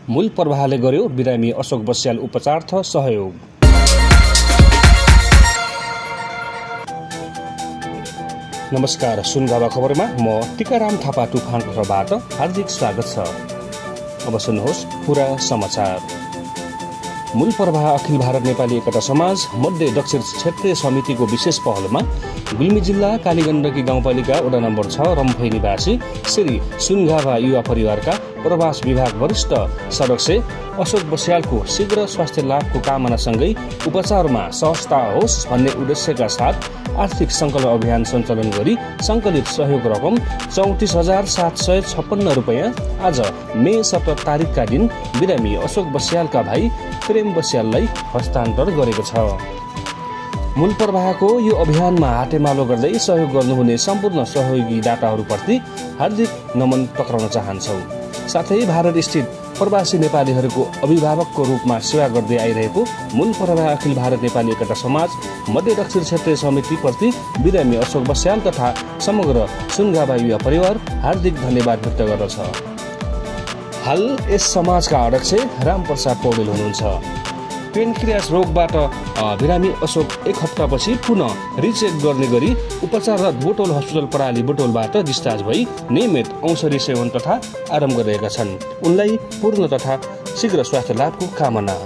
मूल प्रवाहले गर्यो बिरामी अशोक बस्याल उपचारार्थ सहयोग। नमस्कार, सुनगावा खबरमा म टिकाराम थापा तुफानकोबाट हार्दिक स्वागत छ। अब सुन्नुहोस् पूरा समाचार। मूल प्रवाह अखिल भारत नेपाली एकता समाज मध्य दक्षिण क्षेत्रीय समितिको विशेष पहलमा गुल्मी जिल्ला कालीगण्डकी गाउँपालिका वडा नम्बर 6 रम्फई निवासी श्री सुनगावा युवा परिवारका प्रवास विभाग वरिष्ठ सदस्य अशोक बस्यालको शीघ्र स्वास्थ्य लाभको कामनासँगै उपचारमा सहजता होस् भन्ने उद्देश्यका साथ आर्थिक सङ्कलन अभियान सञ्चालन गरी सङ्कलित सहयोग रकम 34,756 रुपियाँ आज मे 17 तारिकका दिन बिरामी अशोक बस्यालका भाइ प्रेम बस्याललाई हस्तान्तर गरेको छ। मूल प्रवाहको यो अभियानमा हातेमालो गर्दै सहयोग गर्नुहुने सम्पूर्ण सहयोगी दाताहरूप्रति हार्दिक नमन टक्राउन चाहन्छौँ। साथै भारत स्थित प्रवासी नेपालीहरूको अभिभावकको रूपमा सेवा गर्दै आइरहेको मूल प्रवाह अखिल भारत नेपाली एकता समाज मध्य दक्षिण क्षेत्रीय समितिप्रति बिरामी अशोक बस्याल तथा समग्र सुनगावा युवा परिवार हार्दिक धन्यवाद व्यक्त गर्दछ। हाल यस समाजका अध्यक्ष रामप्रसाद पौडेल हुनुहुन्छ। पेनक्रियास रोगबाट बिरामी अशोक एक हप्तापछि पुनः रिचेक गर्ने गरी उपचाररत बुटोल हस्पिटल प्रणाली बुटोलबाट डिस्चार्ज भई नियमित औषधि सेवन तथा आराम गरिरहेका छन्। उनलाई पूर्ण तथा शीघ्र स्वास्थ्य लाभको कामना।